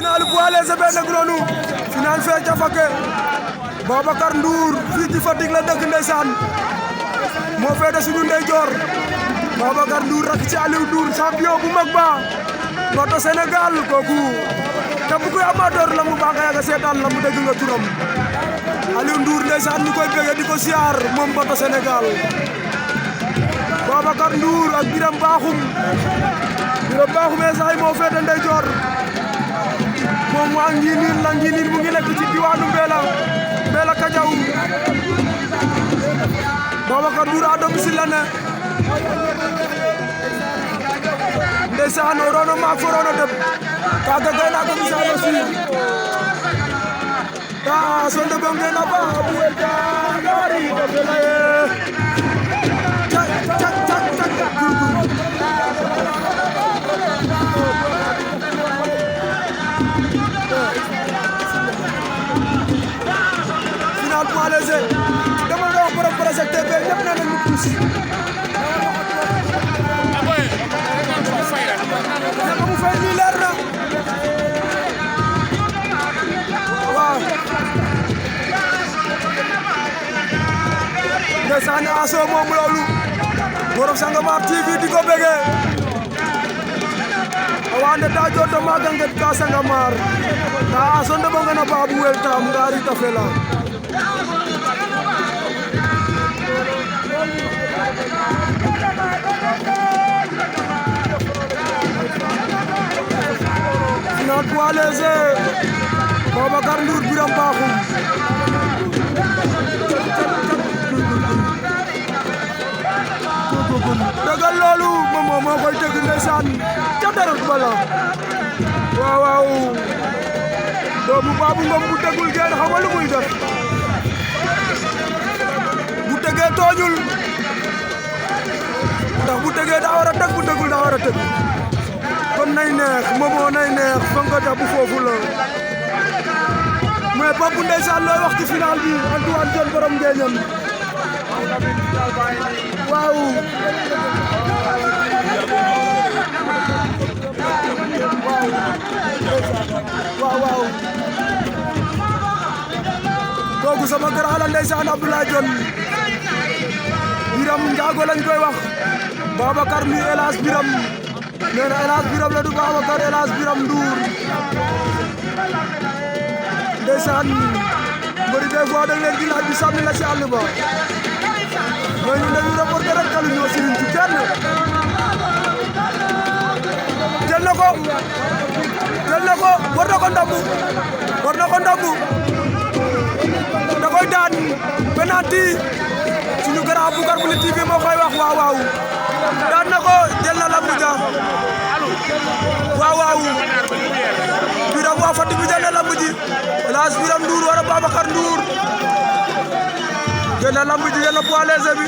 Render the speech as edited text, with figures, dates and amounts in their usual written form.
final poids léger be nag noonu final fee ca Faké Babacar Ndour fii ci Fatick la dëkk ndeysaan moo féete suñu ndeyjoor Babacar Ndour rak ci Aliou Ndour champion bu mag ba bato Sénégal kooku képp kuy amateur la mu baax nga seetaan la mu dégg nga turam Aliou Ndour ndeysaan ñu koy bëgg di ko siyaar moom bato Sénégal Babacar Ndour ak Biram Bakhoum esaay moo féete ndeyjoor moom waa Nginin la Nginin mu ngi nekk ci diwaanu Mbela Kajaw Babacar Ndour a domicile la ne ndeysaan o rono maak fo rono deɓ kaga gayna ko ɓisano si ta so ndeɓongena ba buel ta gari to felaye cak final poids léger dama nga wax borom projecteur be ñëpp na nañu puus naka mu fay lii leer na waaw ndeysaan Aso moom loolu borom Sangomar TV di ko bëgge awande ta joto maga nget ka Sangomar ta Aso ndeɓongena Babou weltam ngari ta fela final poids léger Babacar Ndour Biram Bakhoum dëggal loolu moom moo koy dégg ndeysaan ca darut bala waaw doomu Babou Ngom bu tegul geen xam nga lu muy def bu tegee tooñul ndax bu tegee daa war a teg bu tegul daa war a teg kon nay neex moomoo nay neex fa nga jàpp foofu la mais Pape ndeysaan looy wax ci final bi Antoine Diome borom Ngeeñan waaw kooku sama grand la ndeysaan Abdoulaye Dione Biram Njaago lañ koy wax Babacar mi Elas Biram nee na Elas Biram la du Babacar Elas Biram Ndour ndeysaan mbëri des fois da leen di laaj bi sànni la ci àll ba mais ñu dañu reporter rek kalu ñoo sëriñ ci kenn jël na ko war na ko ndambu da koy daan penalty suñu grand Boucar Bouly TV moo koy wax waaw daan na ko jël na lambu ja waaw Biram waa Fatick bi jël na lambu ji Elas Biram Ndour wara Babacar Ndour jël na lambu ji jël na poids léger bi